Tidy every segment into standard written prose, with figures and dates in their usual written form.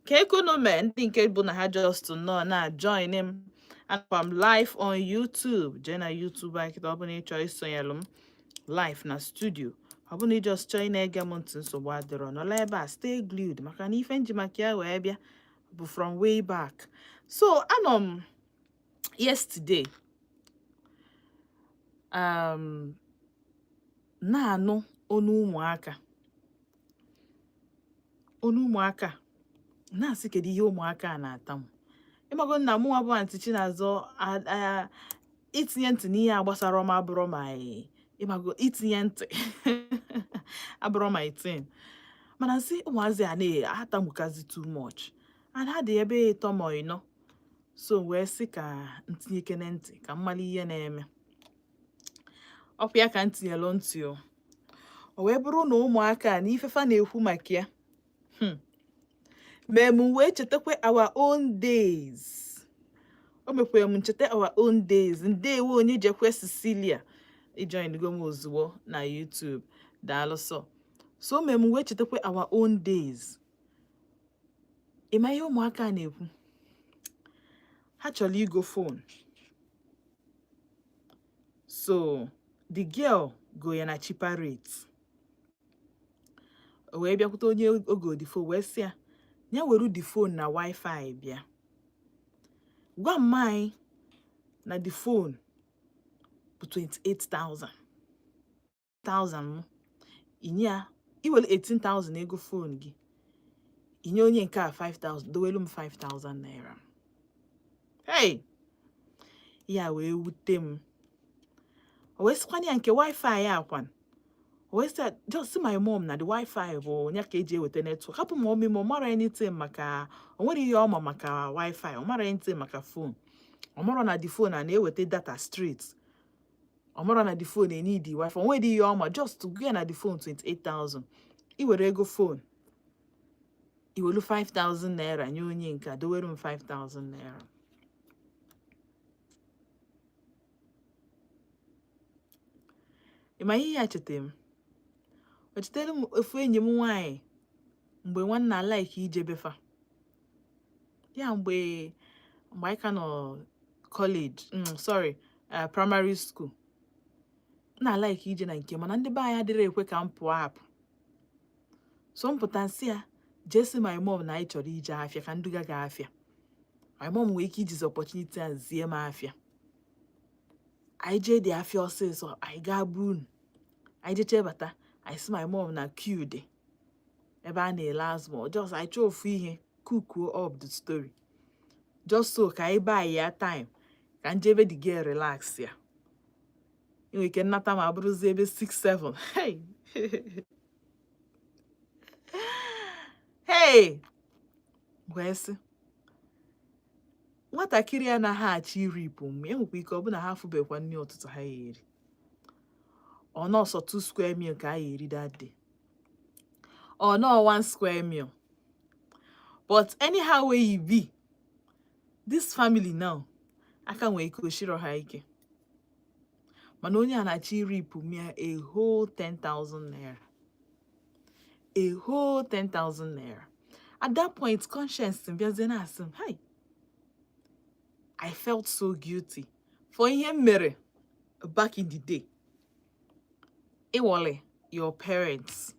Ka ekunu mee ndị nke bụ na ha just nnọọ na join m. Anọkwa m live on YouTube. Jee na YouTube anyị kịta, ọ bụ na ị chọọ isonyelụ m live na studio. Ọ bụ na ị just chọọ ị na-ege m ntị, nsogbu adịrọ. Nọla ebe a, stay glued, maka na ife nji maka ya wee bịa bụ from way back. So anọ m yesterday na-anụ onu ụmụaka, onu ụmụaka, na-asị, kedu ihe ụmụaka a na-atamu? Ịmago nna mụ nwa bụ Aunty Chinazọ, itinye ntị n'ihe a gbasara m abụrụ ma ịmago itinye ntị abụrụ my thing. Mana sị ụmụazị a na-atamukazi too much, and ha dị ebe 3 ma 4. So wee sị ka ntinyekene ntị ka m mara ihe na-eme. Ọkwa ya ka m tinyelu ntị o, o wee bụrụ na ụmụaka a na ifefa na-ekwu maka ya mee m wee chetakwa our own days. O mekwara m ncheta our own days. Ndewo, onye jekwe Cecilia, ijoin go m ozugbo na YouTube, daalụ. So o mee m wee chetakwa our own days. Ịma ihe ụmụaka a na-ekwu? Ha chọrọ igo phone. So the girl go ya na cheaper rate. O wee bịakwute onye ogo the phone, wee sị ya ya were the phone na wifi bịa gwa mma anyị na the phone bụ 28,000 thousand. M inye ya, iwere 18,000 ego phone gị, inye onye nke a 5,000, dowelu m 5,000 naira. Hey, ya wee wute m. O wee sịkwana ya nke wifi ya akwan. O wee sị ya, just see my mom na the wifi bụ ya ka eji eweta network. Hapụ ma ọmị ma ọ mara anything maka o nwere ihe ọma maka wifi, ọ mara anything maka phone. Ọ mara na the phone a na-eweta data straight, ọ mara na the phone e-need wifi. O nwere ihe ọma, just gụ ya na the phone 28,000. I were ego phone, iwelu 5,000 naira nye onye nke a, dowere m 5,000 naira. Ị ma ihe ya cheta m? O chetara m ofu enyi m nwaanyị mgbe nwanna like ije befa ya, mgbe anyị ka nọ college, sorry, primary school. Na like ije na nke, mana ndị be anyị adịrị ekwe ka m pụọ apụ. So m pụta, nsị ya jee sị my mom na anyị chọrọ ije afịa, ka nduga ga afịa. My mom nwere ike ijizi opportunity a zie m afịa. Anyị jee dị afịa ọsịsọ, anyị gaa bunu, anyị jechee bata, anyị sị my mom na queue dị ebe a na-ele azụ, ma just anyị chọọ ofu ihe, cook up the story just so ka anyị buy ya time, ka njebe the girl relax ya. Enwere ike nnata ma bụrụzie ebe 6 7. Hey hey, wee sị nwatakịrị anaghị achọ iripụ m. Enwekwa ike ọ bụ na ha afụbekwa nri ụtụtụ ha ya eri, ọ nọọsọ 2 square meal ka a ya eri that day, ọ nọọ 1 square meal. But anyhow wey e be, this family now, aka nwere ike oshiro ha ike, mana onye a na-achọ iripụ m ya a whole 10,000 naira, a whole 10,000 naira. At that point, conscience m bịazie na-asị m, hi, I felt so guilty for ihe m mere back in the day. Ịwọle your parents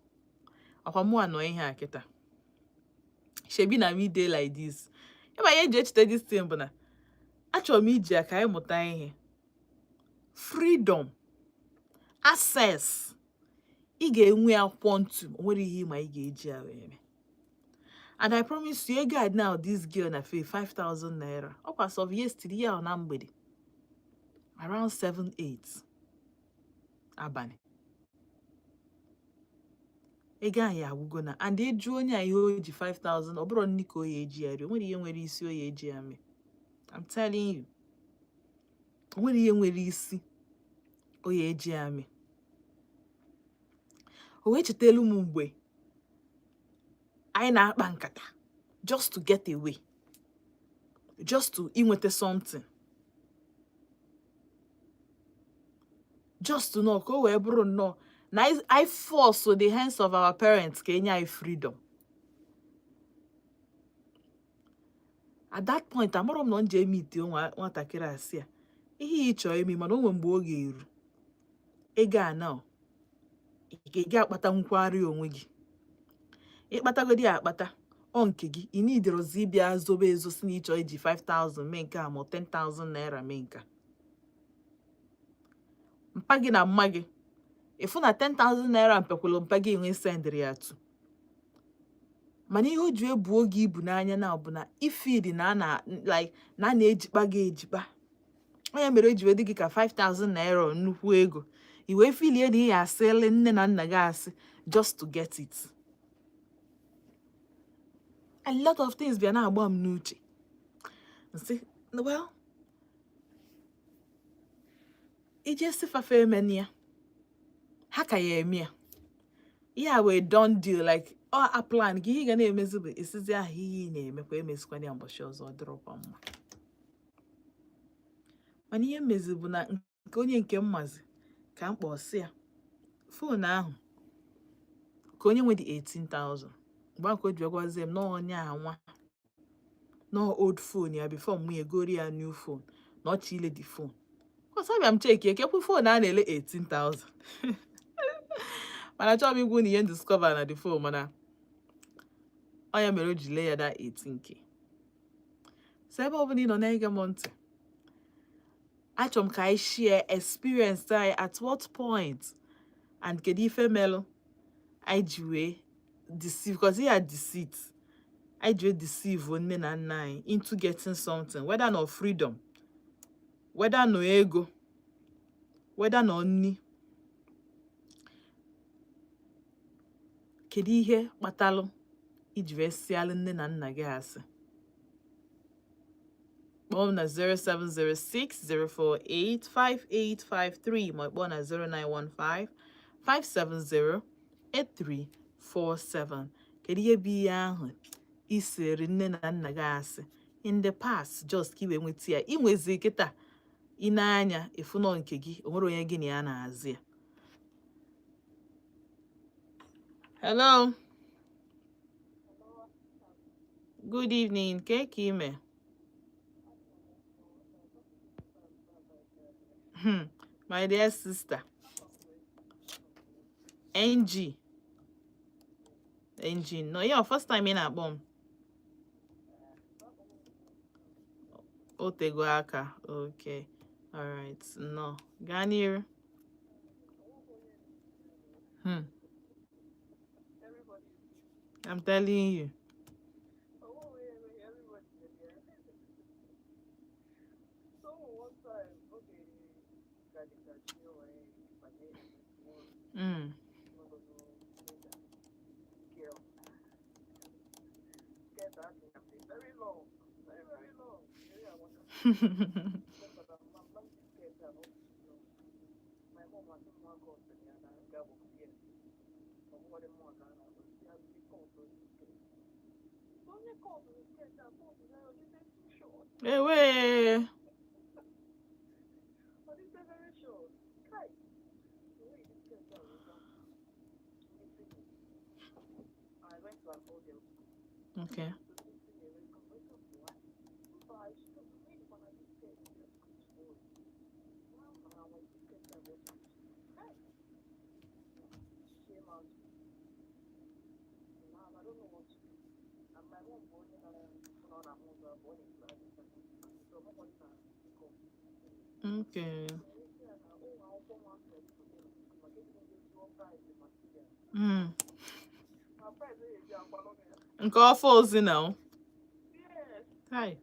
akwa mụ anọ ihe a kịta, shebi na me dey like this. Ịma ihe eji echeta this thing bụ na achọrọ m iji ya ka anyị mụta ihe. Freedom, access, ị ga-enwe ya quantum, o nwere ihe ịma ị ga-eji ya wee mee. And I promise you, ego a now this girl na fe 5000 naira, ọkwa as of yesterday ya na mgbede around 7 8 abalị, ego ahụ ya agwụgo na. And ịjụ onye a ihe o ji 5000, ọ bụrụ nni ka o ya eji ya rie, o nwere ihe nwere isi o ya eji ya mee. I'm telling you, o nwere ihe nwere isi o ya eji ya mee. O wee chetelu m mgbe anyị na-akpa nkata just to get away, just to inweta something, just to know ka o wee bụrụ nnọọ na I force the hands of our parents ka enye anyị freedom. At that point, amarọ m na ọ nje eme ite nwatakịrị asị ya ihe ị chọọ ime, mana o nwere mgbe ọ ga-eru ego a na ị ga-akpata nkwari onwe gị. Ịkpatagodi ya akpata ọ nke gị, ị nidirozi ịbịa zobe ezo si na ịchọ iji 5000 mee nke a ma 10,000 naira mee nke a. Mpa gị na mma gị ịfụ na 10,000 naira mpekwulu mpa gị enwe sendịrị ya tụ, mana ihe o ji ebu oge ibu n'anya na bụ na ifidi na ana like na a na-ejikpa gị ejikpa. Onye mere o ji wee dị gị ka 5000 naira nnukwu ego, i wee filie na ị ya asịlị nne na nna gị asị just to get it. A lot of things bịa na-agba m n'uche, nsị, well, ije si fafe emeni ya, ha ka ya eme ya. Ihe a wee done deal, like ọ a plan gị. Ihe ị ga na-emezi bụ esizi ahụ ihe ị na-emekwa, emezikwana ya mbọchị ọzọ, ọ dịrọkwa mma. Mana ihe mmezi bụ na nke onye nke mmazi ka m kpọọ ya phone ahụ ka onye nwe dị 18,000. Mgbe ahụ ka o ji gwazie m na onye a nwa na old phone ya before mụ egori ya new phone, na ọchị ile the phone. Ọsọ bịa m cheki ekekwe phone a na-ele 18,000, mana achọghị m igwu na ihe m discover na the phone, mana ọ ya mere o ji lee ya da 18K. So ebe ọbụla ị nọ na-ege m ntị, achọrọ m ka anyị share experience anyị. At what point and kedu ife melụ anyị ji wee deceive, because ya deceit, anyị ji wee deceive nne na nna anyị into getting something, whether na freedom, whether na ego, whether na nni? Kedu ihe kpatalụ iji wee sịalụ nne na nna gị asị? Kpọọ m na 0706 048 5853, ma kpọọ na 0915 570 8347. Kedu ihe bụ ihe ahụ isiri nne na nna gị asị in the past just ka i wee nweta ya? Ị nwezi kịta, ị na-anya ịfụnọ nke gị, o nwere onye gị na ya na-azị ya. Hello, good evening. Ke ka ime? My dear sister NG NG, no, yeah, first time ị na-akpọ m. O tego aka. Okay, alright, no, gaa n'iru. I'm telling you. Ewe. Okay. Okay. Nke ọfọ ozi na o. Hi.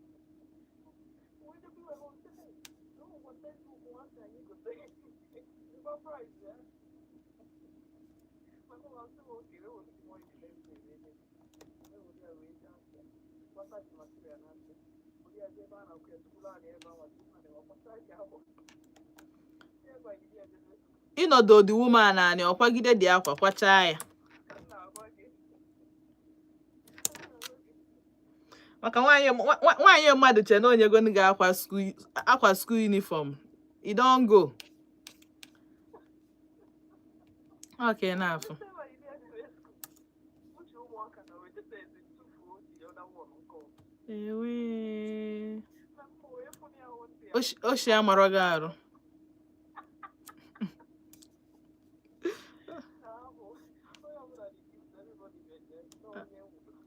Ịnọdụ the woman anị ọ kwagide dị akwa kwachaa ya maka nwaanyị nwaanyị mmadụ che na onye gonu gị akwa school, akwa school uniform. You don go. Okay, na-afụ. Ewe. Oshi amarọ gị arụ.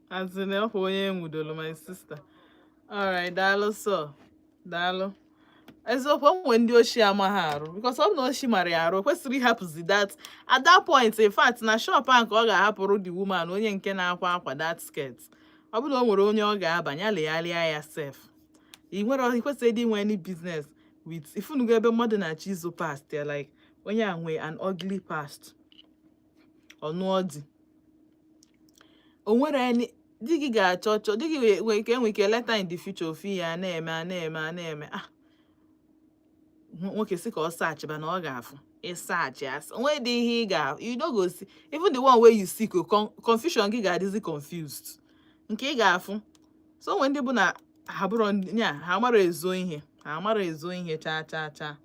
Azịna ọkwa onye enwudolu, my sister. Alright, daalụ sọ, daalụ. Eziokwu, o nwere ndị oshi amaghị arụ, because ọ bụ na oshi mara ya arụ, o kwesịrị ịhapụzi that at that point. In fact, na shop a nke ọ ga-ahapụrụ the woman, onye nke na-akwa akwa that skirt, ọ bụ na o nwere onye ọ ga-abanye legharịa ya sef. Ị nwere, ị kwesịrị ịdị inwe any business with ifunugo ebe mmadụ na-achọ izo past ya, like onye a nwee an ugly past. Ọnụọ di, o nwere any di gị ga-achọ chọ di gị nwere ike enwe ike later in the future, ofu ihe a na-eme, a na-eme, a na-eme, ah, nwoke sị ka ọ sachịba na ọ ga-afụ ịsaachị asị onwe dị ihe ị ga, you no go see. Even the one wey you see go confusion gị ga-adịzi confused nke ị ga-afụ. So onwe ndị bụ na ha bụrụ nya, ha mara ezo ihe, ha mara ezo ihe cha cha cha.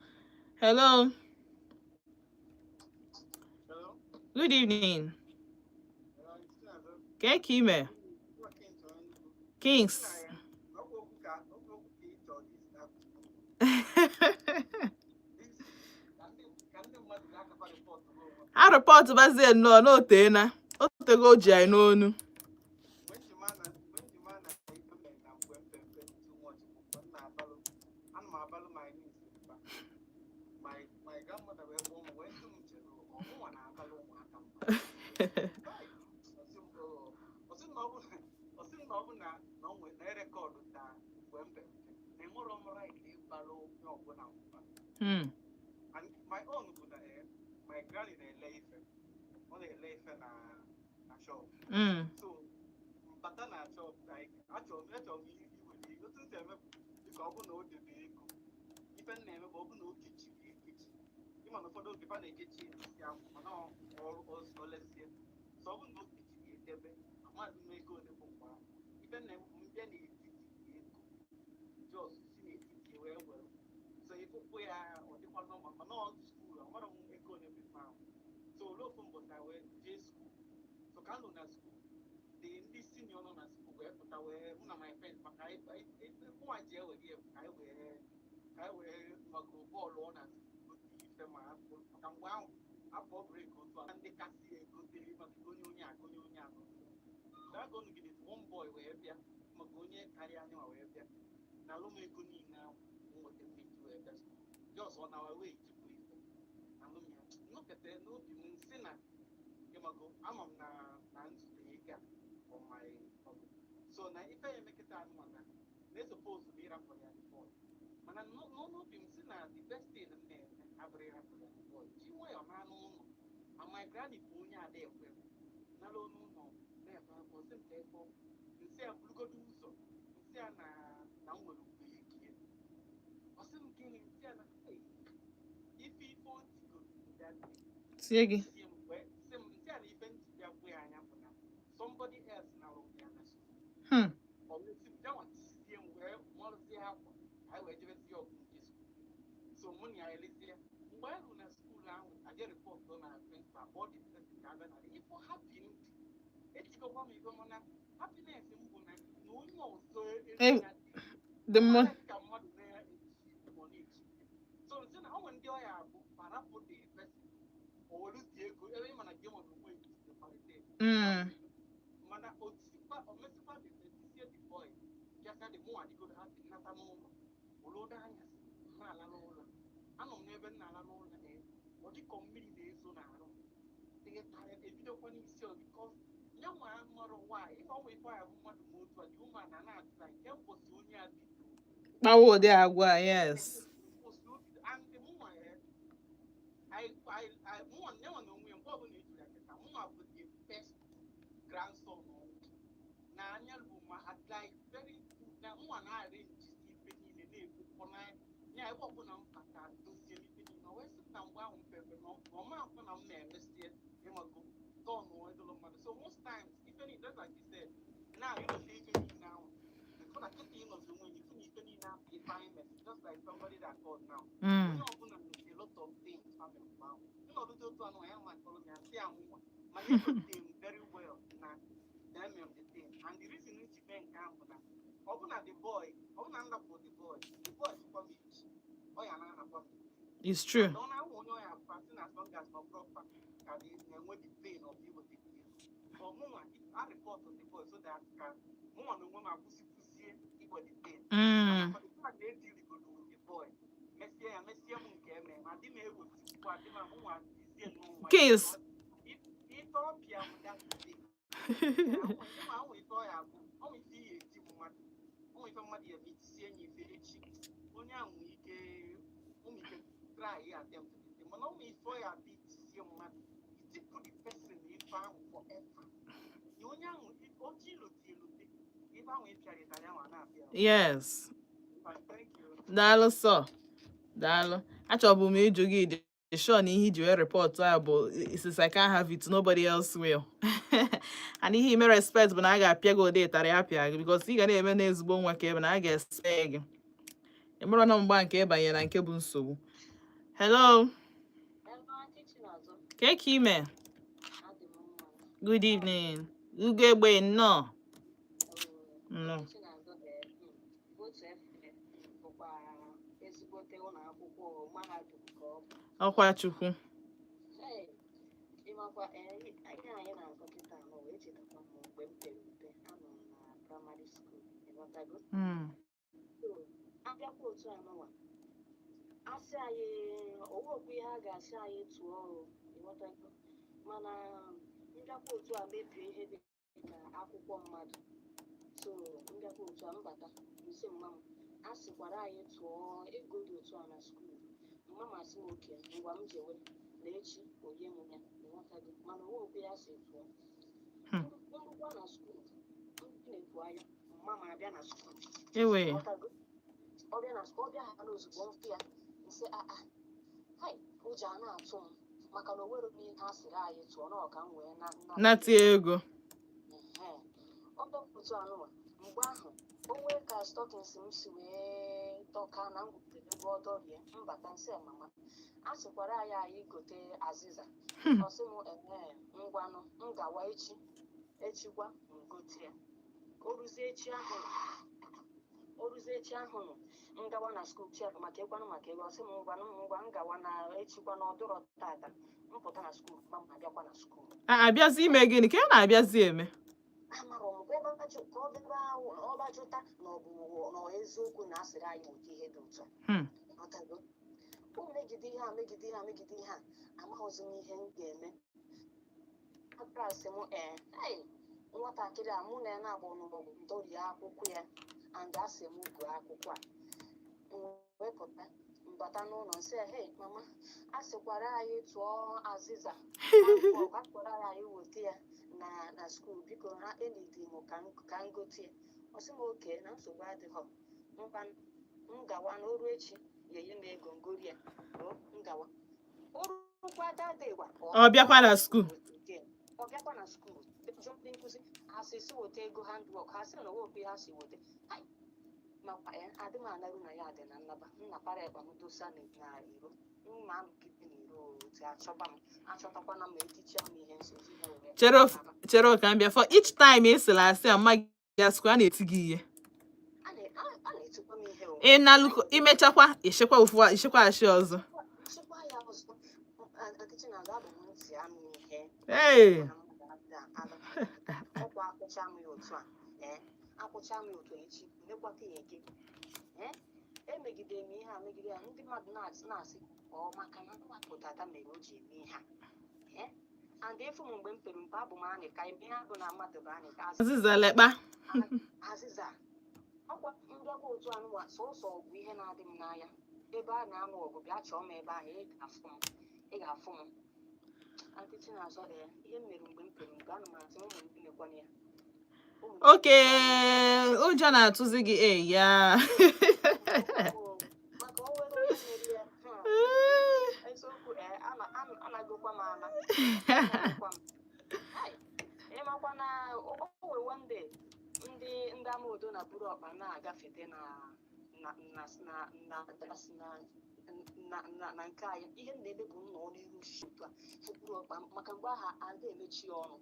Hello. Hello? Good evening. It's Kee ka ime? Kings. Okwu ka okwu ka ị chọrọ this afternoon. Ka ndị mmadụ ga-akakwa report onwe. Ha report bazie nnọọ na oteena otego o ji anyị n'onu. Mgbe nji ma na ife mere na mgbe mpempe dị too much bụ mgbe m na-abalụ, ana m abalụ my niece mba. My grandmother wee kpọọ m, wee sị m chere, ọmụnwa na-abalụ ụmụaka mba. Right. Ọ sị m, "Oh." Ọ sị m na ọ bụ na o nwe na e record ta mgbe mpempe na enwerọ m right ịbalụ onye ọbụla mba. And my own bụ na my granny na-ele ife. Ọ na-ele ife na shop. So mbata na shop, like achọrọ m iwere ego. Otu m si eme bụ dịka ọ bụ na o debe ego. Ife m na-eme bụ ọ bụ na o kechiri ekechi. Ịma na ụfọdụ oge fa na-ekechi isi ahụ, mana ọ lesie. So ọ bụ na o kechiri edebe, amaghị m ego ole bụ mgbe ahụ. Ife m na-eme bụ m bịa n'etiti ego. Just si n'etiti wee were. So ịfụfụ ya, ọ dịkwa normal, mana ọ school, amara m ego ole bụ ife ahụ. So olee ofu mbọchị a wee jee school. So ka m nọ na school, the ndị senior nọ na school wee pụta, wee mụ na my friends, maka mụnwa ji ewe gị ka anyị wee maka bọọlụ ọ na gote ife ma maka mgbe ahụ apụọ break, otu a ndị kasị egote maka onye onye a onye onye a nọ. So a nọgide, one boy wee bịa, maka onye karịa anyị nwa, wee bịa na alụ m ego niile ahụ m nweta mmeji wee bịa school, just on our way tupu ife alụ m ya nnọkete n'obi m sị na ịmago ama m na nzute ego a on my so na ife ya emekịta anụ na na-esopose bụ ịrapụ ya the boy, mana n'obi m sị na the best thing m na-eme abụrụ ịrapụ ya the boy, ji nwayọọ na anụ ụlọ. And my granny bụ onye ada ekwe nara ọnụ ụlọ na-ebe akwa, sị m ka ebe nsị a burugodo ụzọ, nsị a na m nwere ugbo ike. Ọ sị m gịnị? Nsị a na "Hey, ife o tigo that day." Tie gị. Sị m sị m nsị a na ife ntị bịa gwa ya anya bụ na somebody else na ya na school. Ọ wee sị m bịanwa tizie m, wee marụzie akwa, anyị wee jebezie ọgụ nke school. So mụ na ya elezie mgbe anyị ruru na school ahụ, aje report na principal, kpọọ the person ka abịa na ifo happy ndị etikọkwa m ife, mana happiness m bụ na onye ọzọ The mo ka mmadụ na-echi ọ na-echi. So nsị na o nwere ndị ọya bụ parapụ the person, o weruzie ego ebe ị ma na gị nwere onwe gị kwalite. Mana otikwa o mesikwa the tisie the boy bịasịa, the mụnwa adịgodo happy nata n'ụlọ olodo anyasị m na-ala n'ụlọ, anọ m n'ebe m na-ala n'ụlọ, ee, ọ dịka mmiri na-ezo n'arụ m tịgịtarị ebidokwa n'isi ọ, because ya nwa marọ nwaanyị ịma ọnwa ife ya bụ mmadụ ma otu a dị ụmụ na na-ajụ na nke mposi onye a bido Kpawa ụdị agwa a, yes. mposi o bido. And mụnwa ya I mụnwa nyanwa na onwe ya, mgbe ọbụla ejuru ya kịta, mụnwa bụ the first grandson na anya bụ ma like very good na mụnwa na-arrange ife niile na-ekwukọ na ya ebe ọbụla m bata dozie ife niile. O wee sị na mgbe ahụ mpepe na ọ ma akwụ na m na-emesie ịmago tọn edolo mmadụ. So most times ife niile, just like you said now, you know, ife niile ahụ because na kịta ịnọzi onwe gị, ife na ife niile ahụ ife anyị mesị, just like somebody that called now. Onye ọbụla nwere a lot of things family mgbe ahụ nnọdụ dị otu anụ ya nwa kpọrọ m ya sị ya nwa, mana egote m very well na eme m the thing. And the reason m ji mee nke ahụ bụ na ọ bụ na the boy, ọ bụ na m rapụ the boy, the boy sịkwa m echi. Ọ ya na-anakwa m. It's true. Na ọ na-awụ onye ọ ya asị na as long as na ọ bụrụ fa ka na-enwe the pain of iweta ego. But mụnwa, I report the boy so that ka mụnwa na onwe m akwụsịkwụzie igwe the pain. For the fact na ediligodo with the boy, mesie ya, mesie m nke eme ma dị m ewepụsikwa dị m mụnwa dizie n'ụwa. Case. Ife ọpịa m that day, ịma ahụ, ife ọ ya abụ ọ ife ihe eti mmadụ, ọ ife mmadụ ya eme itisie ya ife echi, onye ahụ nwee ike ụmụ ike try attempt the thing, mana ụmụ ife ọ ya abụ itisie mmadụ, itipụ the person ife ahụ forever, na onye ahụ oche ilote elote ife ahụ ịpịara ịtarị ahụ a na-apịa. Thank you. Daalụ sọ, daalụ. Achọbụ m ịjụ gị, dị sure na ihe iji wee report a bụ since I can't have it, nobody else will, and ihe ime respect bụ na a ga-apịa gị ụdị ịtarị apịa gị, because ị ga na-eme na ezigbo nwa ka ebe na a ga-ese gị. Ị mara na mgba nke ịbanye na nke bụ nsogbu. Hello. Hello, Aunty Chinazọ. Ka ka ime? Adị m mma. Good evening, ugegbe, nnọọ. Nnọọ. Aunty Chinazọ, otu efe bụkwa ezigbote ụlọ akwụkwọ mahadum ka ọ bụ. Ọkwa Chukwu. Ee, ịmakwa ihe anyị na-akọ kịta nọ wee chetakwa m mgbe m pere mpe, anọ m na primary school, ịghọtago? Mm. So, abịakwa otu anụnwa, asị anyị owekwa ihe a ga-asị anyị tụọ o, ịghọtago? Mana mbịakwa otu a mebie ihe dị ka akwụkwọ mmadụ, so mbịakwa otu a mbata nsi mma m, a sịkwara anyị tụọ ego dị otu a na school. Mma m asị m oke ngwa, m jewe na echi onye m ya, ịghọtago? Mana owekwa ya sị tụọ. Nrụkwa na school m na-ebu anya mma m abịa na school. Ewe. Ịghọtago? Ọ bịa na ọ bịa ha n'ozugbo mfụ ya, nsị aa hai, ụjọ a na-atụ m maka na o nwere ihe ha sịrị anyị tụọ na ọ ka m wee na nata ego. Ehe. Ọ bịakwutu anụnwa mgbe ahụ, o nwee ka stockings m si wee dọka na m gotere ego ọ dọrie, mbata nsị ya, "Mama, a sịkwara anyị gote azịza." Ọ sị m, "Ehe, ngwanụ, m gawa echi." Echikwa m gote ya. O ruzie echi ahụ, o ruzie echi ahụ nụ, m gawa na school chi maka ịkwanụ maka ego. Ọ sị m, "Ngwanụ, ngwa, m gawa na echikwa na ọdụrọ tata." M pụta na school, ma m abịakwa na school. A abịazi ime gịnị ka ị na-abịazi eme? Amara m ebe ka ọ bịaba ọba jụta na ọ bụ na ọ eziokwu na asịrị anyị weta ihe dị otu a. Ghọtago? O megide ihe a, megide ihe a, megide ihe a, amaghịzi m ihe m ga-eme. Asị m, ee, ei, nwatakịrị a mụ na ya na-agba n'ọgụ dọrie akwụkwọ ya, and asị m gụọ akwụkwọ a. M wepụta mbata n'ụlọ, nsị ya, "Hey mama, a sịkwara anyị tụọ azịza akwụkwọ, akwara anyị weta ya na school, biko ha enidi m ka m gote ya." Ọ sị m, "Oke, na nsogbu adịghọ, ngwa, m gawa na oru echi ya enye m ego ngori ya o." M gawa, orukwa dadịgwa. Ọ bịakwa na school? Ọ bịakwa na school jụọ ndị nkụzi, ha sị si weta ego handwork, ha sị na owekwe ha si weta. Hai, makwa ya adị m anarụ na ya dị na nnaba nnapara ekpa m dosa na iro mma, anọgide n'iro otu achọba m achọtakwana m eticha m ihe nsozi ha wee Chere chere ka m bịa. For each time ị sịrị asị a, mma gị asịkwa a na-eti gị ihe? A na-etikwa m ihe o. Ị nalụkọ imechakwa ịchịkwa ofu ịchịkwa ashị ọzọ. Chịkwa ya ọzọ. Aunty Chinazụ, abụ m ntị anụ ihe. Ee. Ọkwa akwụcha m ya otu a, ee, akwụcha m ya otu a, echi mekwata ya eke. Ee, emegide m ihe a, megide ya, ndị mmadụ na-asị ọ maka na mwapụ dada mere o ji eme ihe a. Ee, and efu m mgbe m pere mpe, abụ m anị ka ime ihe abụ na mmadụ bụ anị ka Azịza lekpa. Azịza ọkwa mbịakwa otu anụnwa, sọsọ ọgụ ihe na-adị m n'anya, ebe a na-anụ ọgụ, bịa chọọ m ebe ahụ, ị ga-afụ m, ị ga-afụ m. Aunty Chinazọ, ee, ihe m mere mgbe m pere mpe, ana m asị ụmụ m emekwana ya. Ụmụ m Oke ụjọ na-atụzi gị e ya. Maka o nwere onye mere ya, eziokwu, ee, anagokwa m ana anagokwa m. Hai, ịmakwa na o nwere one day ndị amaodo na buru ọkpa na-agafete na nke anyị. Ihe m na-eme bụ m nọ n'iru shi otu a buru ọkpa, maka mgbe aha ada emechi ya ọnụ.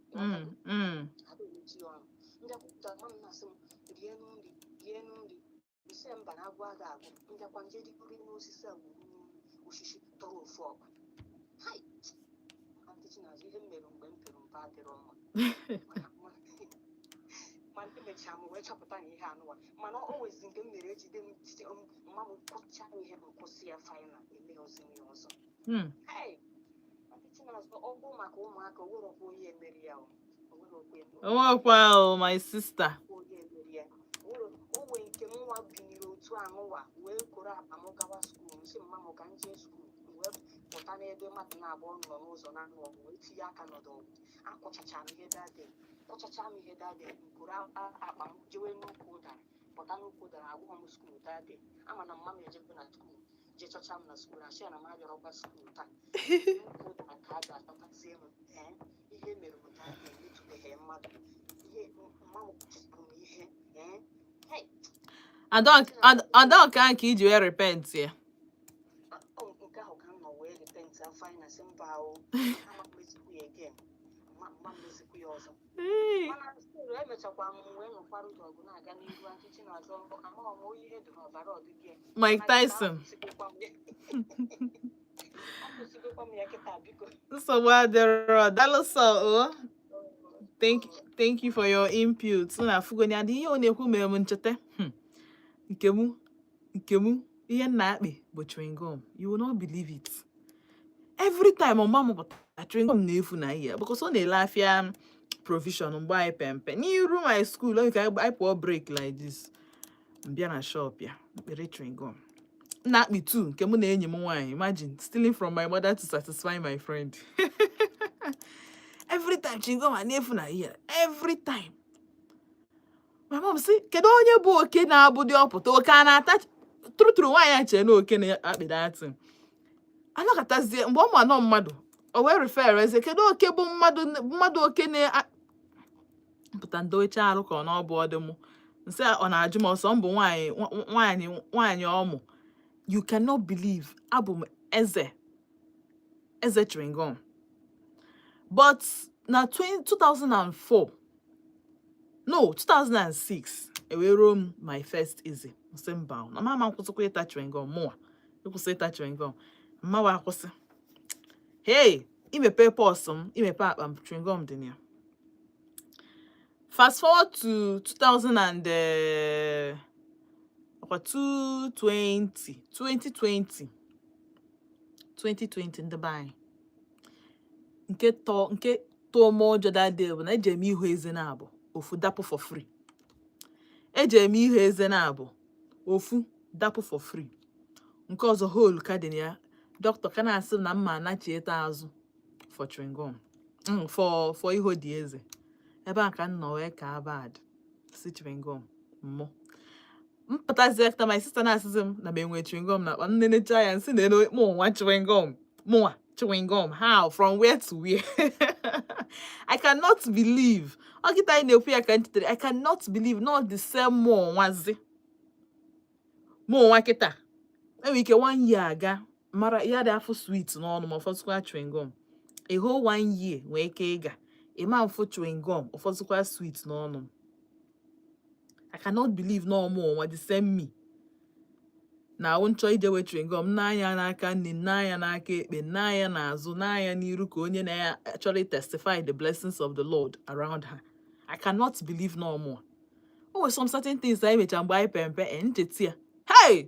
Ada emechi ya ọnụ. Ndị akwụkwọ ama m na-asị m rie nri, rie nri. Nsị ya mba, na agwụ aga agụ m. Mbịakwa nje rigoro n'osisi a, wuru osisi tọrọ ofu ọkpa. Hai, Aunty Chinazụ, ihe m mere mgbe m pere mpe adịrọ mma. Mana emechara m wee chọpụta na ihe anụwa, mana o nwezi nke m mere, ejide m jide m, mma m kwụcha m ihe, m kwụsị ya final, emeghọzi m ya ọzọ. Hey, Aunty Chinazụ, ọ bụ maka ụmụaka, o nwerọkwa onye emeri ya o. O nwerọkwa Onwekwa o, my sister. onye emeri ya. O nwee nke nwa biniri otu anụwa wee koro akpa m gawa school. M sị mma m ka m jee school, m wee pụta n'ebe mmadụ na-abụọ nọ n'ụzọ na-anụ ọgụ, wee tinye aka n'ọdọ ọgụ. Akwụchacha m ihe dade, kwụchacha m ihe dade, m koro akpa m jewe n'ukwu ụdara, pụta n'ukwu ụdara, agwụghọ m school dade. Ama na mma m ejego na school, jee chọcha m na school, asị ya na m abịarọkwa school taa. N'ukwu ụdara ka a ga-achọtazie m. Ee, ihe mere m dade emetụbeghị mmadụ ihe, mma m kwụchara m ihe. Ee, hey. Ada nke ahụ ka iji wee repent ya. Ọ nke ahụ ka m nọ wee repent afọ anyị na sị mba o, ama m mezikwu ya again, ma m mezikwu ya ọzọ. Hey. Mana still emechakwa m wee nụkwara ụzọ ọgụ na-aga n'ihu. Aunty Chinazụ, amaghị m onye ihe dị n'ọbara ọdịgị. Mike Tyson. Akwụsịgokwa m ya kịta, biko. Nsogbu adịrọ. Daalụ sọ o. Thank you for your input. Na afụgoni adị ihe ọ na-ekwu mere m ncheta. Nke mụ ihe m na-akpị bụ chewing gum. You will not believe it. Every time ọma m pụta, chewing gum na-efu na ihe, because ọ na-ele afịa provision mgbe anyị pempe n'iru my school. Oge ka anyị pụọ break like this, m bịa na shop ya, mkpere chewing gum m na-akpị two, nke mụ na enyi m nwaanyị. Imagine stealing from my mother to satisfy my friend. Every time chewing gum a na-efu na ihe, every time my mom sị, "Kedu onye bụ oke na-abụ dị ọpụta oke a na-ata trutru?" Nwaanyị a chere na oke na-akpị datị anọkọtazie mgbe ọ ma nọ mmadụ, o wee refer eze, "Kedu oke bụ mmadụ, mmadụ oke na pụta ndowecha arụ ka ọ na ọ bụ ọdị mụ?" Nsị a, ọ na-ajụ m ọsọ m bụ nwaanyị nwaanyị nwaanyị ọmụ. You cannot believe abụ m eze eze chewing gum. But na 20 2004, no, 2006, ewero m my first eze. Nsị mba, na mama nkwụsịkwa ịta chewing gum, mụnwa ịkwụsị ịta chewing gum, mmawa akwụsị. Hey, imepe purse m, imepe akpa m, chewing gum dị na ya. Fast forward to 2000 and ọkwa 220 2020 2020, ndị be anyị, nke tọọ nke tụọ m ụjọ that day bụ na eji eme ihu eze na-abụ ofu dapụ for free. Eji eme ihu eze na-abụ ofu dapụ for free, nke ọzọ hole ka dị na ya. Dọkịta ka na-asị m na mma anachieta azụ for chewing gum, for iho dị eze. Ebe a ka m nọ wee ka bad si chewing gum mmụ mpụtazie. After my sister na-asịzi m na m enwe chewing gum na akpa, m nenecha ya, nsị na mụ nwa chewing gum, mụnwa chewing gum, how, from where to where? I cannot believe. Ọ kịta anyị na-ekwu ya ka m chetara. I cannot believe not the same mụ nwazi, mụ nwa kịta. Enwere ike one year aga mara ya dị afụ sweet n'ọnụ, ma ụfọdụkwa chewing gum. A whole one year nwee ike ịga ịma mfụ chewing gum, ụfọdụkwa sweet n'ọnụ m. I cannot believe na ọmụ nwa, the same me na awụ nchọ ije wee chewing gum n'anya, n'aka nne, n'anya n'aka ekpe, n'anya n'azụ, n'anya n'iru, ka onye na actually testify the blessings of the Lord around her. I cannot believe na ọmụ o nwere some certain things anyị mecha mgbe anyị pere mpe. E ncheta ya, hey,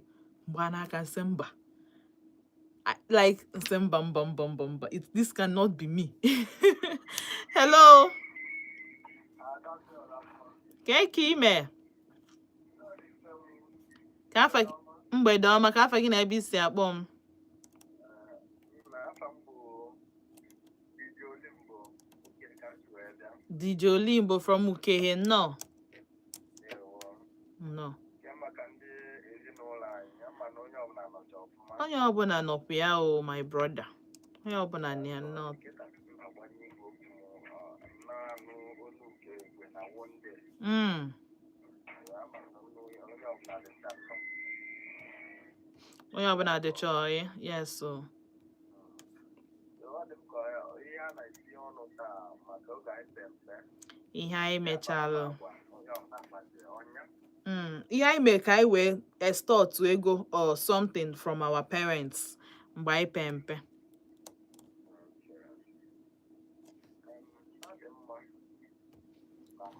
mgbe a n'aka nsị mba. Like nsị mba, mba, mba, mba, mba. This cannot be me. Hello, ka ka ime ka afa mgbede ọma, ka afa gị na ebe isi akpọ m? Afa m bụ DJ Olimbo, nke ka m si wee bịa. DJ Olimbo from Ukehe, nnọọ. Ewo. Nnọọ. Ya maka ndị ezinụlọ anyị, ama na onye ọbụla nọcha ọfụma. Onye ọbụla nọkwa ya o, my brother, onye ọbụla na ya, nnọọ. Nkịta na-agbanye igwe okwu m, ọ, na-anụ olu nke egwe na wonde. Ama na olu onye ọbụla dịcha nnọọ. Onye ọbụla dịcha ọyị, yes o. Ọ dị m ka ihe a na-etinye ọnụ taa maka oge anyị pe mpe. Ihe anyị mechalụ. Agwa onye ọbụla kpaziri ọnya. Ihe anyị mere ka anyị wee extort ego or something from our parents mgbe anyị pe mpe. Okay. Ọ dị mma na m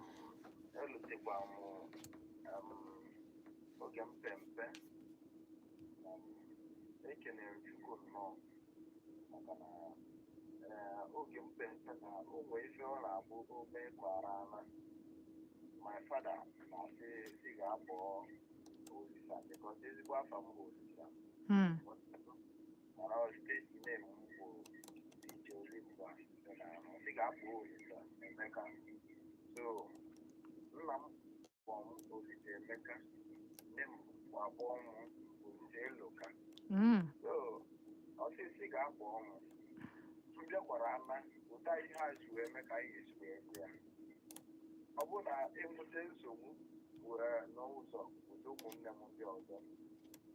elutekwa m oge m pe mpe. Ekenere m Chukwu nnọọ maka na oge m pe mpe na o nwee ife ọ na-abụ o mee kwara ana. My father na-asị ị ga-akpọ Olisa because ezigbo afa m bụ Olisa. Mana ọ stage name m bụ DJ Olimba. Na ọ sị ga-akpọ Olisa Emeka. So nna m kpọọ m Olisa Emeka, nne m akpọ m Olisa Eloka. So ọsịsị ga-akpọ m, m bịakwara ana ụta ihe a si wee mee ka anyị esi wee gụ ya. Ọ bụrụ na enweta nsogbu wee n'ụzọ ụdị ụmụnne m ndị ọzọ,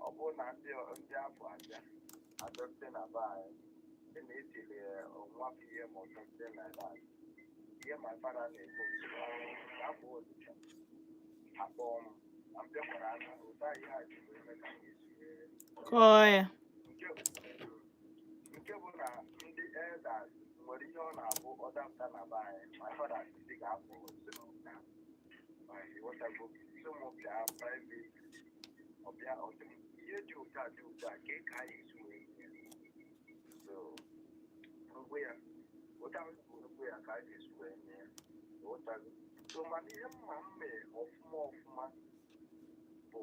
ọ bụrụ na ndị afọ abịa abịarute na be anyị sị na etiri nwafọ ihe ma something like that, ihe my father na-ekwu, akpọ Olisa, akpọ m na m bịakwara ana ụta ihe a ji wee mee ka anyị esi wee Kọọ ya. Nke bụ na ndị elders nwere ihe ọ na-abụ ọdapụta na be anyị, my father sị ga-apụ, sị m na ịghọtago, sị m bịa private. Ọbịa ọsị m ihe dị ụtọ a dị ụtọ a ka anyị esi wee mee. So ngwe ya ụta ngwe ya ka anyị esi wee mee, ịghọtago. So mana ihe mma m mee ọfụma ọfụma bụ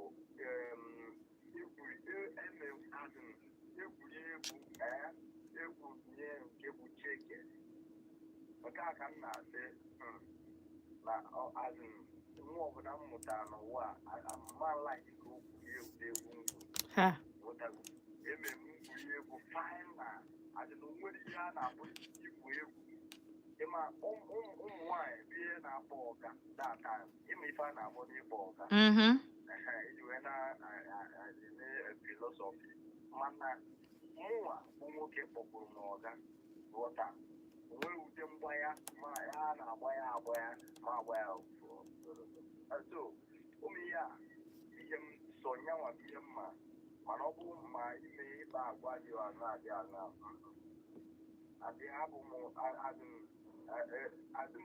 egwuri eme azụ egwuregwu, ee, egwu nye nke bụ cheke. Nke a ka m na-asị na azụ nwa ọbụla m mụtara n'ụwa a ma like ka o gwurie egwu ngwu. Ha. Ghọtago? Eme m ngwuri egwu final azụ na onwere ihe a na-akpọ igwu egwu. Ịma ụmụ nwaanyị bụ ihe na-akpọ ọga that time. Ịma ife a na-akpọ n'ịkpọ ọga. Ehe, iji wee na-eme philosophy, mana mụnwa bụ nwoke kpọkwuru m ọga, ghọta, onwe ute mgbaya ma ya na-agba ya agba ya ma agba ya. So ụmụ ihe a ihe m so nyanwa bụ ihe mma, mana ọ bụ ma ime ịkpa agwa dị aṅa dị aṅa adị abụ m adị m adị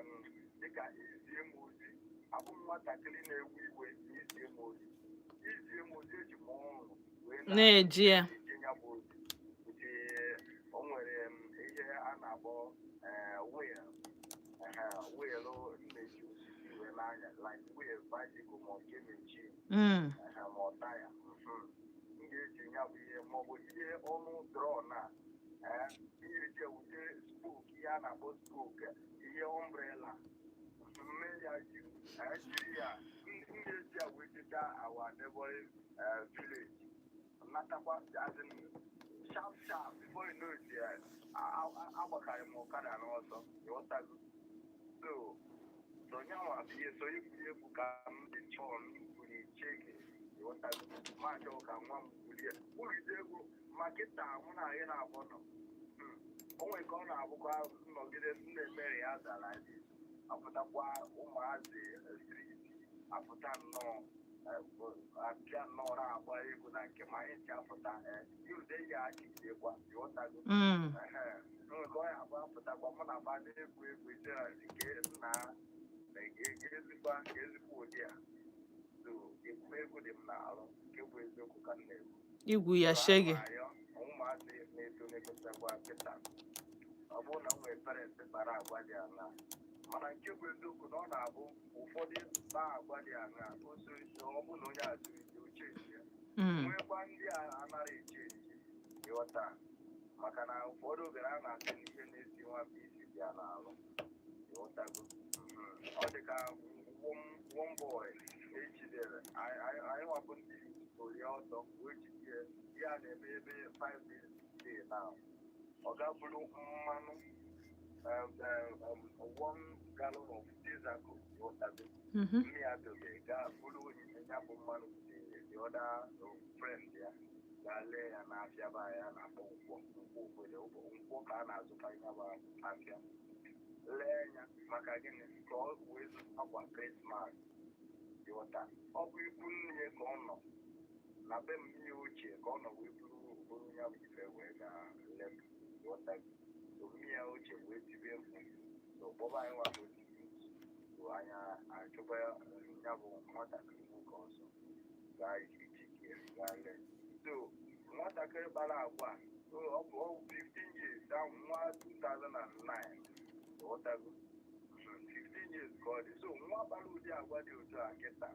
m dịka izie m ozi. Abụ m nwatakịrị na-ewe iwe na izie m ozi, izie m ozi eji m ọrụ wee Na-eji ya. Eji ya bụ ozi nke o nwere m ihe a na-akpọ wheel, wheel na-eji osisi wee na-anya, like wheel bicycle ma ọ nke machine ma ọ taya m ga-eji ya bụ ihe maọbụ ihe ọnụ drọn a, ihe eji ewute spoke, ihe a na-akpọ spoke, ihe umbrella mme ya ji jiri ya m ga-eji ya wee jeta our neighboring village, natakwa as in sharp sharp. Before you know it, agbakarị m ọkada n'ọsọ, ịghọtago. So nyanwa bụ ihe so egwu ka m dị chọọ m kwuru cheke, ịghọtago, ma chọọ ka nwa m kwurie kwuride egwu. Ma kịta mụ na anyị na-abụ nọ, o nwere ka ọ na-abụkwa nnọgide m na-emere ya zara apụtakwa ụmụazị street apụta nnọọ, apịa nnọọ na-agba egwu na nke ma anyị ji apụta yude ya achịkwa, ịghọtago. Ehe, nke ọ ya abụ apụtakwa mụ na ba na-egwu egwu ije nke nna ezigbo nke ezigbo ụdị a. So egwumegwu dị m n'arụ, nke bụ eziokwu ka m na-ekwu. Igwu ya shege. Arịọ ụmụazị na-eto na-egosikwa nkịta, ọ bụrụ na m nwere parents kpara agwa dị aṅa, mana nke bụ eziokwu na ọ na-abụ ụfọdụ kpaa agwa dị aṅa, ọ bụ na onye a zuru ike uche ya nwekwa ndị a anaghị eche eche, ịghọta, maka na ụfọdụ oge a na-asị na ihe na-esi nwata isi dị ya n'alụ, ịghọtago. Ọ dị ka one boy ejidere anyị nwabụ ndị orie ọtọ wee jide ya na-eme ebe 5 days day now. Ọ ga-bụrụ mmanụ, 1 gallon of diesel, ịghọtago. Nne ya dobe gaa bụrụ onyinye ya bụ mmanụ, the other friend ya gaa lee ya n'afịa be anyị a na-akpọ nkwọ, nkwọ obodo, nkwọ ka a na-azụta ya bụ afịa, lee ya maka gịnị? Ka ọ wee zụta akwa Christmas. Ịghọta, ọ bụ ikwu nne ya ka ọ nọ na be m ihe ochie ka ọ nọ wee buru ya bụ ife wee gaa lepụ. Ịghọta, so mmiri ya ochie wee tibe mkpu, so kpọba anyị nwa bụ so anya achụba ya bụ nwatakịrị nwoke ọzọ gaa ijike gaa lee. So nwatakịrị kpara agwa ọ bụ 15 years ahụ, nwa 2009, ghọtago, 15 years ka ọ dị. So nwa kpara ụdị agwa dị otu a kịta,